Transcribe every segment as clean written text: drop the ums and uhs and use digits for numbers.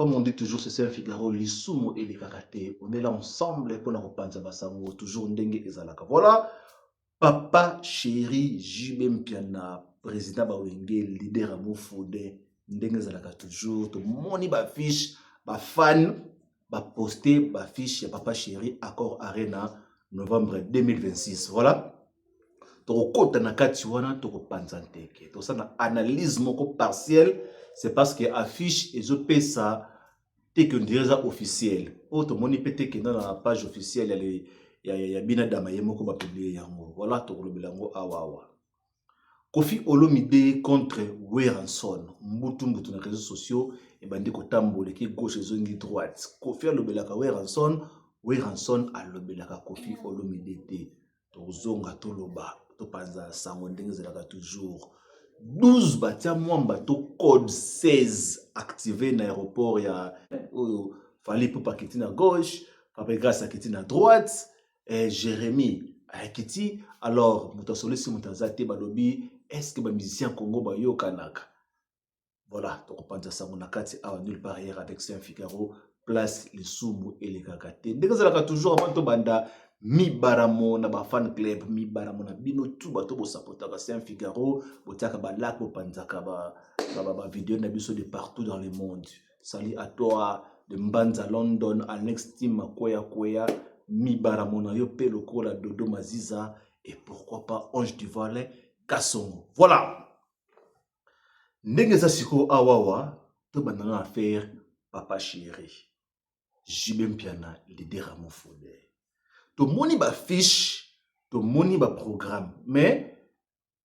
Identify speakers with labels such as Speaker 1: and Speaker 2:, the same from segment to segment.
Speaker 1: Comme on dit toujours, c'est Saint Figaro, lisumu elekaka te. On est là ensemble pour na kopanza basango, toujours ndenge ezalaka. Voilà, papa chéri JB Mpiana, président Bawenge, leader ya Mofode, ndenge ezalaka toujours. Tomoni ba fiche, ba fan, ba poster ba fiche ya papa chéri Accor Arena novembre 2026. Voilà. Tokokota na kati wana, tokopanza nteke, tosala analyse moko partielle. C'est parce que affiche ezopesa te ke ondire eza officiel oyo tomoni mpe te. Kenda na page officielle ya Bina Dama ye moko, bapublier yango. Voilà, tokolobela yango awa awa. Koffi Olomide contre Werrason, mbutu mbutu na réseaux sociaux ebandi kotambola, eki gauche, ezongi droite. Koffi alobelaka Werrason, Werrason alobelaka Koffi Olomide te. Tozonga, toloba, topanza sango ndenge ezalaka toujours. 12 batia mwamba to code 16 activé na aéroport ya oyo. Fally Ipupa akiti na gauche, Fabregas akiti na droite, Jérémy akiti. Alors moto asolisi moto aza te. Balobi, est ce que bamusicien Congo bayokanaka? Voilà, tokopanza sango na kati awa, nulle part ailleurs, avec Saint Figaro, place lisumu elekaka te, ndenge ezalaka toujours. Avant tobanda, mibaramo na bafan club, mibaramo na bino tu bato bosapotaka Saint Figaro, botiaka balike, bopanzaka bavideo na biso de partout dans le monde. Salut à toi de Mbanza London, Alex Tim Kweya Kweya, mibaramo na yo mpe lokola Dodo Maziza et pourquoi pas Ange du Valais Kasongo. Voilà ndenge eza sikoyo awawa. Tobanda na affaire papa chéri JB Mpiana, leader ya Mofode. Tomoni bafiche, tomoni baprogramme, mais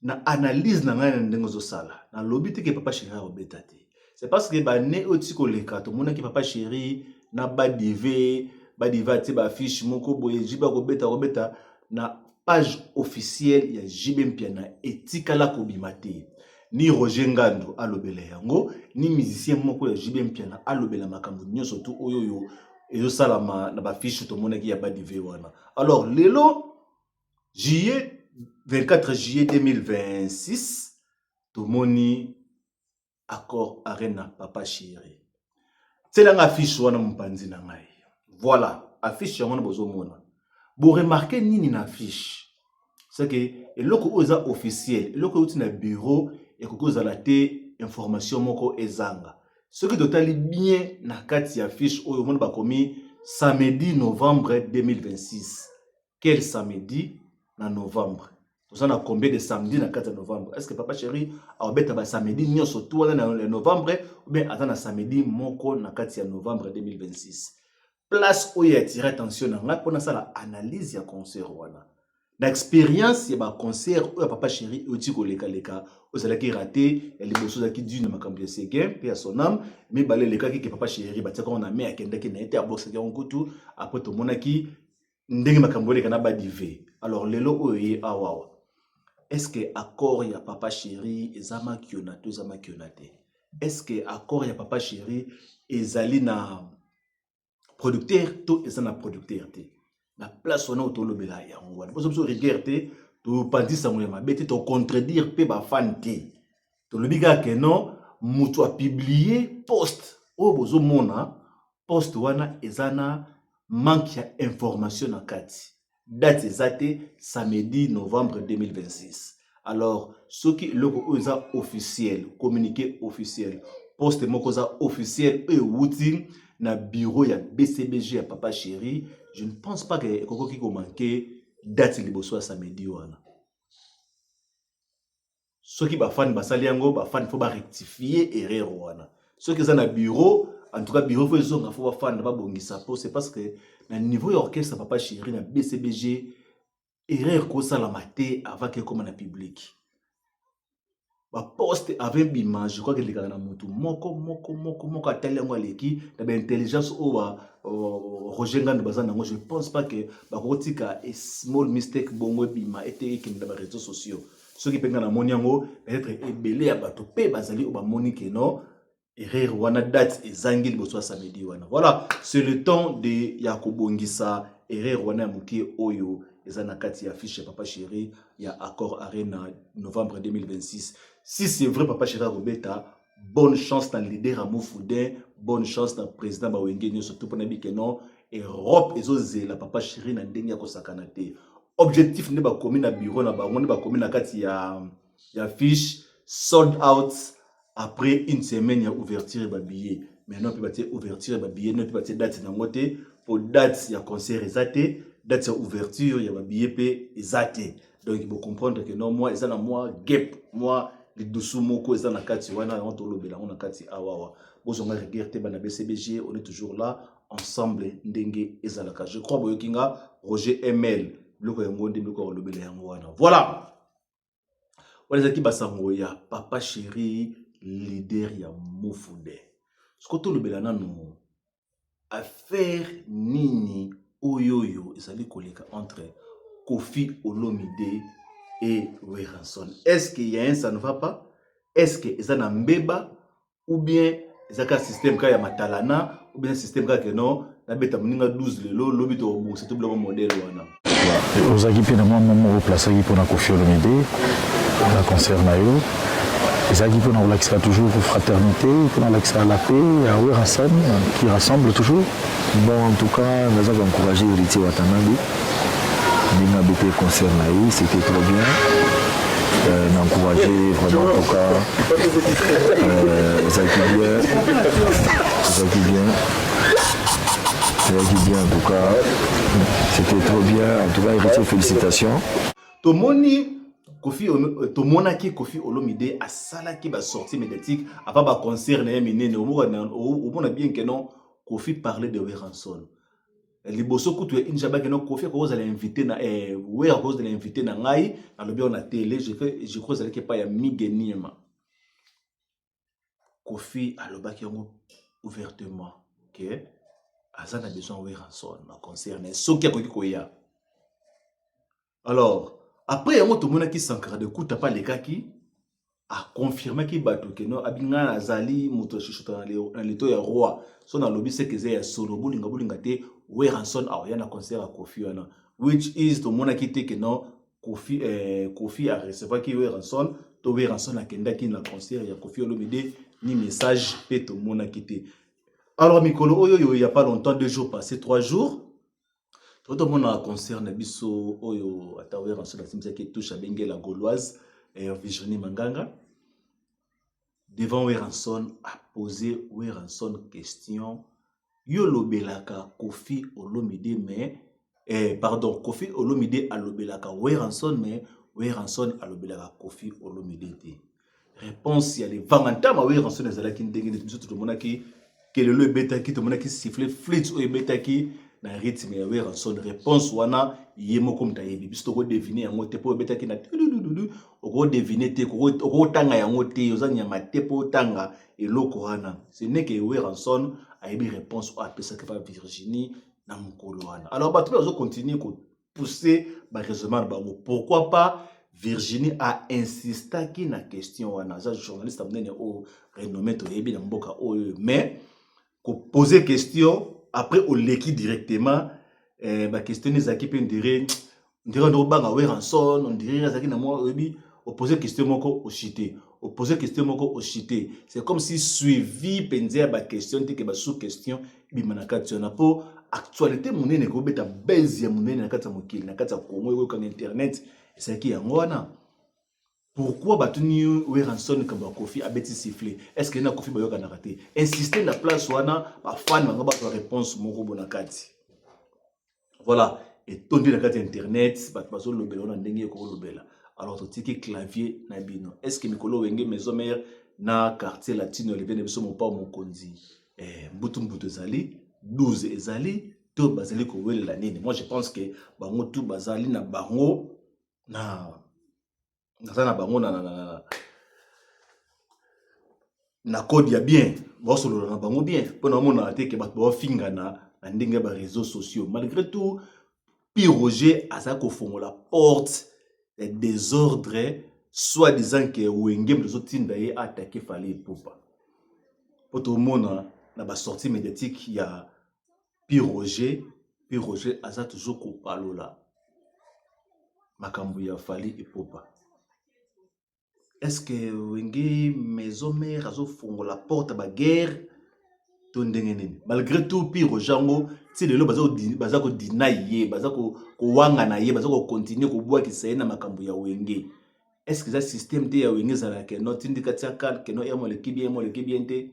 Speaker 1: na analyse na ngai na ndenge ozosala, nalobi te ke papa chéri akobeta te. C'est parce que bane oyo ti koleka, tomonaki papa chéri na badive badive atie bafiche moko boye, JB akobeta, akobeta. Na page officielle ya JB Mpiana etikala kobima te, ni Roger Ngando alobela yango, ni musicien moko ya JB Mpiana alobela makambo nyonso tu oyo oyo ezosalama na bafiche tomonaki ya badive wana. Alors lelo, juillet 24 juillet 2026, tomoni Accor Arena, papa chéri. Tielanga affiche wana mopanzi na ngai. Voilà, affiche yango wana bozomona. Boremarquer nini na affiche? C'est que eloko oyo eza officiel, eloko euti na bureau, ekoki kozala te information moko ezanga. Soki totali bien na kati ya affiche oyo, omoni bakomi samedi novembre 2026. Quel samedi na novembre? Toza na combien de samedi na kati ya novembre? Est ce que papa chéri akobeta basamedi nyonso tu wana na novembre, ou bien aza na samedi moko na kati ya novembre 2026? Place oyo atire attention na ngai mpo nasala analyse ya concert wana, na expérience ya baconcert oyo ya papa chéri euti kolekaleka, oyo ezalaki raté ya liboso, ezalaki dû na makambo ya Seguin mpe ya Sonam. Mibale elekaki ke papa chéri batiaka yango na mai, akendaki na ye te, abosaki yango kutu. Après tomonaki ndenge makambo eleka na badive. Alors lelo oyo ye awawa, est ce que accord ya papa chéri eza makiona to eza makiona te? Est ce que accord ya papa chéri ezali na producteur to eza na producteur te? Na place wana oyo tolobela yango wana, bozo biso rigueur te, topandisa yango ya mabe te, tocontredire mpe bafan te. Tolobi kaka ke non, moto apublier post oyo bozomona, post wana eza na manque ya information na kati. Date eza te, samedi novembre 2026. Alors soki eloko oyo eza officiel, communiqué officiel, poste moko eza officiel oyo ewuti na bureau ya BCBG ya papa chéri, je ne pense pas ke ekokoki komanquer date liboso ya samedi wana. Soki bafani basali yango, bafani faut barectifier erreur wana. Soki eza na bureau, en tout cas bureau faut ezonga, faut bafanda babongisa, po c'est parce que na niveau ya orchestre papa chéri na BCBG, erreur kosalama te avant ke ekóma na public. Baposte avant bima, je crois ke elekaka na motu moko moko moko moko atali yango, aleki na baintelligence oyo ba Roger Ngando baza nango. Je pense pas ke bakokotika small mistake bongo ebima ete ekende na baréseaux sociaux. Soki mpe ngai namoni yango, peut-être ebele ya bato mpe bazali oyo bamoni ke non, erreur wana, date ezangi liboso ya samedi wana. Voilà, c'est le temps de ya kobongisa erreur wana ya moke oyo eza na kati ya fiche ya papa chéri ya Accor Arena novembre 2026. Si c'est vrai papa chéri akobeta, Bonne chance na leader ya Mofudin, bonne chance na président bawenge nyonso tout mpona bike non Europe ezozela papa chéri na ndenge ya kosakana te. Objectif nde bakomi na bureau na bango, nde bakomi na kati ya fiche sold out après une semaine ya ouverture ya babillet. Maintenant mpe batie ouverture ya babillet, no mpe batie date nango te, mpo date ya concert eza te, date ya ouverture ya babillet mpe eza te. Donc bocomprendre que non, mwa eza na mwa gap, mwa lidusu moko eza na kati wana. Yango tolobela yango na kati awawa. Bozonga rigueur te, bana BCBG, on est toujours là ensemble ndenge ezalaka. Je crois boyoki nga Roger ML, biloko yango nde biloko ya kolobela yango wana. Voilà, wana ezalaki basango ya papa chéri, leader ya Mofunde. Siko tolobela nanu affaire nini oyo ezali koleka entre Koffi Olomide et Werrason. Est-ce qu'il y a un ça ne va pas? Est-ce que eza na mbeba ou bien eza kaka système kaka ya matalana, ou bien système kaka ke non, nabeta moninga 12 lelo, lobi tokobongisa to biloko modèle wana?
Speaker 2: Ozalaki mpe na mwa moko oplasaki mpona Koffi Olomide na concert na yo. Ezalaki mpona kolakisa toujours fraternité, mpona kolakisa la paix ya Werrason qui rassemble toujours.
Speaker 3: Bon, en tout cas, naza koencourager Héritier Watanabe ndenge abeti concert na ye, c'était trop bien. Na encouragé vraiment, en tout cas, ezalaki bien, ezalaki bien, ezalaki bien. En tout cas, c'était trop bien. En tout cas, Héritier, félicitations.
Speaker 1: Tomoni Koffi, tomonaki Koffi Olomide asalaki basortie médiatique avant baconcert na ye minene. Omona bien ke non, Koffi parlait de Werrason liboso kutu ya Injaba, ke non, Koffi akozala invité na Wera, akozala invité na ngai. Nalobi ayo na télé, je crois ezalaki epai ya Mige Niema. Koffi alobaki yango ouvertement ke aza na besoin Werrason na concert na ye soki akoki koya. Alors après yango, tomonaki Sankara de Kuta mpe alekaki, aconfirmaki bato ke no, abi ngai nazali moto ashushota na leto ya roi, so nalobi seke eza ya solo, bolinga bolinga te, Werrason aoya na concert ya Koffi wana, which is tomonaki te ke non, Koffi arecevaki Werrason to Werrason akendaki na concert ya Koffi Olomide, ni message mpe tomonaki te. Alors mikolo oyo oyo, ya pas longtemps, 2 jours passé, 3 jours, totomona concert na biso oyo ata Werrason asimbisaki touche, abenge la Gauloise, Virginie Manganga devant Werrason, apose Werrason question: yo olobelaka Koffi Olomide, mais pardon, Koffi Olomide alobelaka Werrason, mais Werrason alobelaka Koffi Olomide te. Réponse ya levanga ntama Werrason ezalaki ndenge neti biso tomonaki kelelo ebetaki, tomonaki sifflet, flûte oyo ebetaki na rythme ya Werrason. Réponse wana, ye moko moto ayebi, biso tokodevine yango te, mpo ebetaki na tudududu, okodevine te, okotanga yango te, oza nyama te mpo otanga eloko wana. Ce n'est que Werrason ayebi réponse oyo apesaki pa Virginie na mokolo wana. Alors bato mpe bazocontinue kopousser baraisonnement na bango, pourquoi pas Virginie ainsistaki na question wana? Aza journaliste monene oyo renommé, toyebi na mboka oyo, mais kopose question après oleki directement baquestion ezalaki mpe ndire nde obanga Werrason, ondire azalaki na mwa oyebi, opose question moko, ochite, opose question moko, ochite. C'est comme si suivi mpenza ya baquestion te, ke basous question ebima na kati wana, mpo actualité monene ekobeta base ya monene na kati ya mokili, na kati ya Kongo, ekoyokanga internet ezalaki yango wana. Pourquoi batuni Werrason likambo ya Koffi, abeti sifflet? Est ce que na Koffi bayokanaka te? Insiste na place wana, bafani bango bazwa réponse moko bo na kati. Voilà, etondi na kati ya internet, bato bazolobela wana ndenge ekolobela. Alors totiki clavier na bino. Est ce que mikolo Wenge Maison Mère na Quartier Latino, olivier na biso mopao mokonzi, mbutu mbutu ezali 12 ezali to bazali kowelela nini? Moi je pense que bango tu bazali na bango na naza na bango na code ya bien, baosolola na bango bien, mpo na omonaka te ke bato baofingana na ndenge ya baréseaux sociaux. Malgré tout, Pi Roger aza kofongola porte ya désordre, soit disant ke Wenge moto azotinda ye attaquer Fally Ipupa, mpo tomona na basortie médiatique ya Pi Roger, Pi Roger aza toujours kopalola makambo ya Fally Ipupa. Est ce que Wenge Maison Mère azofongola porte ba guerre to ndenge nini? Malgré tout Piro Jango ti lelo baza kodina ye, baza kowangana ye, baza kocontinue kobwakisa ye na makambo ya Wenge. Est ce que eza système te ya Wenge ezalaka keno tindika tia kal keno emo eleki bien, emo eleki bien te?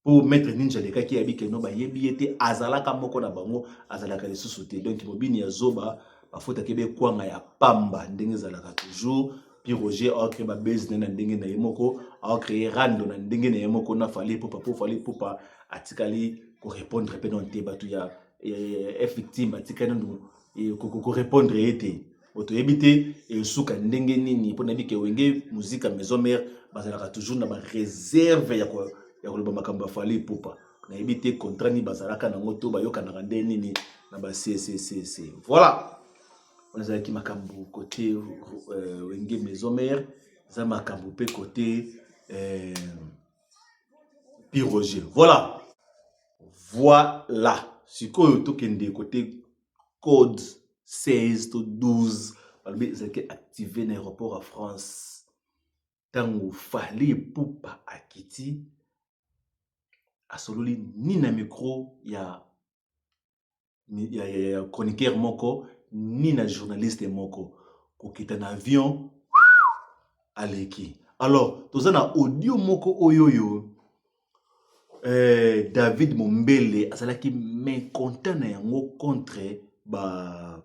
Speaker 1: Po Maître Ninja alekaki yabi keno bayebi ye te, azalaka moko na bango, azalaka lisusu te. Donc mobini ya zoba bafutaki be kwanga ya pamba ndenge ezalaka toujours. Pi Roger a créé ba buzz na ndenge na ye moko, a créé rando na ndenge na ye moko na Fally Ipupa, po Fally Ipupa atikali ko répondre pe non te, bato ya F victime atikali nanu ko répondre ye te. Otoyebi te esuka ndenge nini, po nayebi ke Wenge Musica Maison Mère bazalaka toujours na ba réserve ya koloba makambo ya Fally Ipupa. Nayebi te contrat nini bazalaka nango to bayokanaka nde nini na ba CCCC. Voilà, wana ezalaki makambo côté Wenge Maison Mère, eza makambo pe côté Pi Roger. Voilà, voilà, sikoyo tokende côté code 16 to 12 balobi ezalaki activé na aéroport ya France ntango Fally Ipupa akiti, asololi ni na micro ya chroniqueur moko ni na journaliste moko, kokita na avion aleki. Alors toza na audio moko oyo oyo David Mombele azalaki mécontent na yango contre ba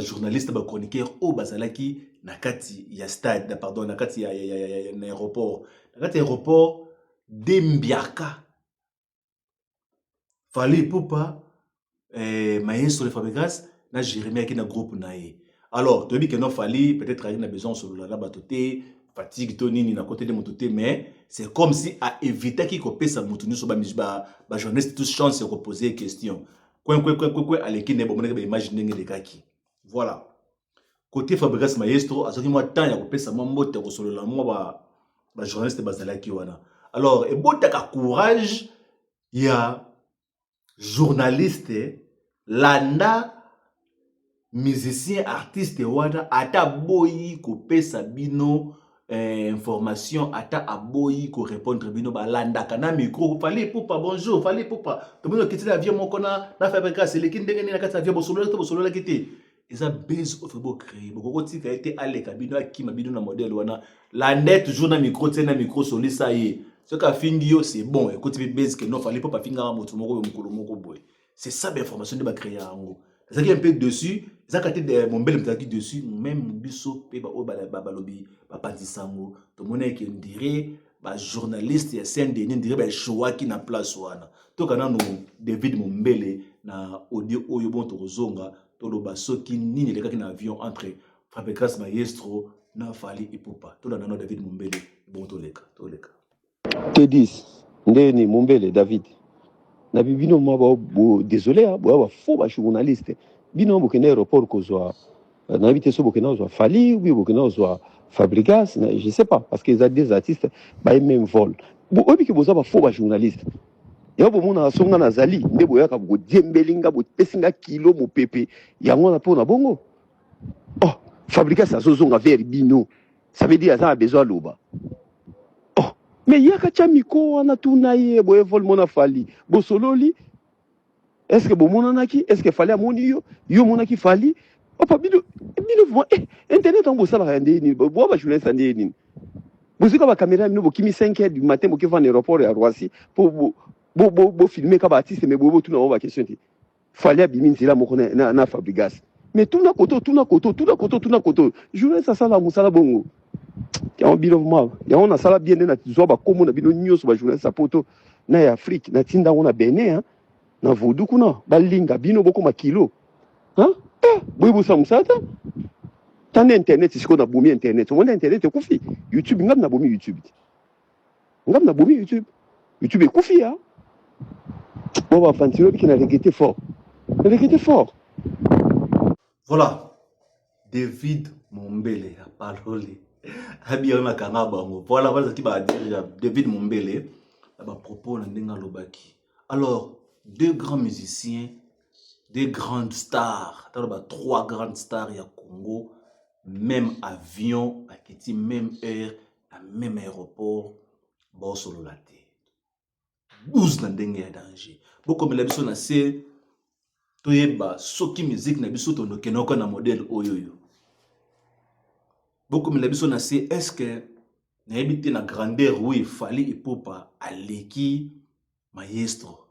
Speaker 1: journaliste, ba chroniqueur oyo bazalaki na kati ya stade, pardon, na kati ya na aéroport, na kati ya aéroport de Mbiaka. Fally Ipupa, Maestro de Fabregas na Jérémie aki na groupe na ye. Alors toyebi ke non, Fally peut-être ayaki na besoin kosolola na bato te, fatigue to nini na côté de moto te, mais c'est comme si aevitaki kopesa moto nyonso, ba journaliste tous chance ya koposer question. Kwe kwe kwe kwe kwe, aleki nde bomonaki ba image ndenge elekaki. Voilà, côté Fabregas Maestro azwaki mwa temps ya kopesa mwa mbote, ya kosolola mwa ba journaliste bazalaki wana. Alors ebotaka courage ya journaliste, landa musicien, artiste wana, ata aboyi kopesa bino information, ata aboyi korépondre bino, balandaka na micro. Fally Ipupa, bonjour Fally Ipupa, tomoni okiti na avion moko na Fabregas, eleki ndenge nini na kati ya avion? Bosololaki to bosololaki te? Eza base oyo bocréer, bokokotika ye te aleka bino, akima bino na modèle wana. Lande toujours na micro, tie na micro, solisa ye. Soki afingi yo, c'est bon, ekoti mpe base ke non, Fally Ipupa afingaka moto moko boye mokolo moko boye. C'est ça bainformation nde bacréer yango. Ezalaki un peu dessus, ezalaka te Mombele moto azalaki dessus, même biso mpe baoyo balobi bapanzisa yango, tomoni eke ndire bajournaliste ya Saint Denis ndire baéchouaki na place wana. Toka nanu David Mombele na audio oyo. Bon, tokozonga toloba soki nini elekaki na avion entre Fabregas Maestro na Fally Ipupa. Tolanda nano David Mombele. Bon, toleka, toleka.
Speaker 4: T10 ndeni Mombele David na bino mwa bo, désolé, boya bafaux bajournaliste. Bino bokende aéroport kozwa, nayebi te so bokende kozwa Fally ou bien bokende kozwa Fabregas, je sais pas, parce que eza des artistes baye même vol. Oyebi ke boza bafaux bajournaliste. Yango bomonaka so nga nazali nde boyaka bodiembeli nga, bopesi nga kilo mopepe yango wana mpo na bongo. Oh, Fabregas azozonga vers bino, ça veut dire aza na besoin aloba. Oh, mais yaka tia micro wana, tuna ye boye vol mona Fally, bosololi? Est ce que bomonanaki? Est ce que Fally amoni yo? Yo omonaki Fally? Opa bino, bino vraiment, internet yango bosalaka ya ndenge nini? Boa bajournaliste ya ndenge nini? Bozwika bacaméra bino, bokimi 5 heures du matin, bokeva na aéroport ya Roissy po bofilme ka baartiste, mais boye botuna bango baquestion te. Fally abimi nzela moko na Fabregas, mais tuna koto, tuna koto, tuna koto, tuna koto. Journaliste asala mosala bongo yango. Bino vraiment, yango nasala bien nde nazwa bakombo na bino nyonso, bajournaliste ya poto na ya Afrique, natinda yango na Benin na vaudou kuna, balinga bino bokoma kilo. Boye bosala mosala te. Tanda internet sikoyo, nabomi internet, omoni internet ekufi. YouTube, ngai nabomi YouTube te, ngai nabomi YouTube, YouTube ekufi. Ya bo bavantilo biki na regretter fort, na regretter fort.
Speaker 1: Voilà, David Mombele apaloli abiyaka na kanga bango. Voilà, bazalaki badire ya David Mombele na bapropos na ndenge alobaki. Alors deux grands musiciens, deux grandes stars, talo ba trois grandes stars ya Congo. Même avion bakiti même heure na même aéroport, baosolola te. 12 na ndenge ya danger. Bokomela biso na se, toyeba soki musique na biso tondokendaka na modèle oyo oyo. Bokomela biso na se, est ce que nayebi te na grandeur, oui, Fally Ipupa aleki maestro,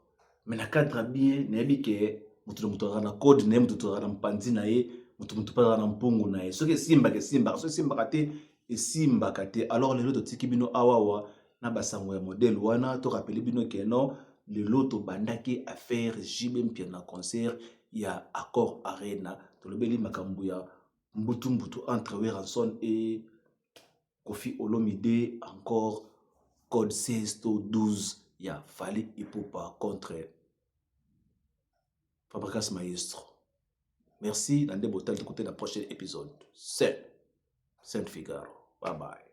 Speaker 1: mais na cadre bien, nayebi ke moto na moto azalaka na code na ye, moto azalaka na mopanzi na ye, moto moto mpe azalaka na mpongo na ye. Soki esimbaka, esimbaka, soki esimbaka te, esimbaka te. Alors lelo totiki bino awawa na basango ya modèle wana. Torappeler bino ke non, lelo tobandaki affaire JB Mpiana na concert ya Accor Arena. Tolobeli makambo ya mbutu mbutu entre Werrason et Koffi Olomide, encore code 16 to 12 ya Fally Ipupa contre Fabregas Maestro. Merci na nde botali, tokote na prochain épisode. C'est Saint Figaro. Bye bye.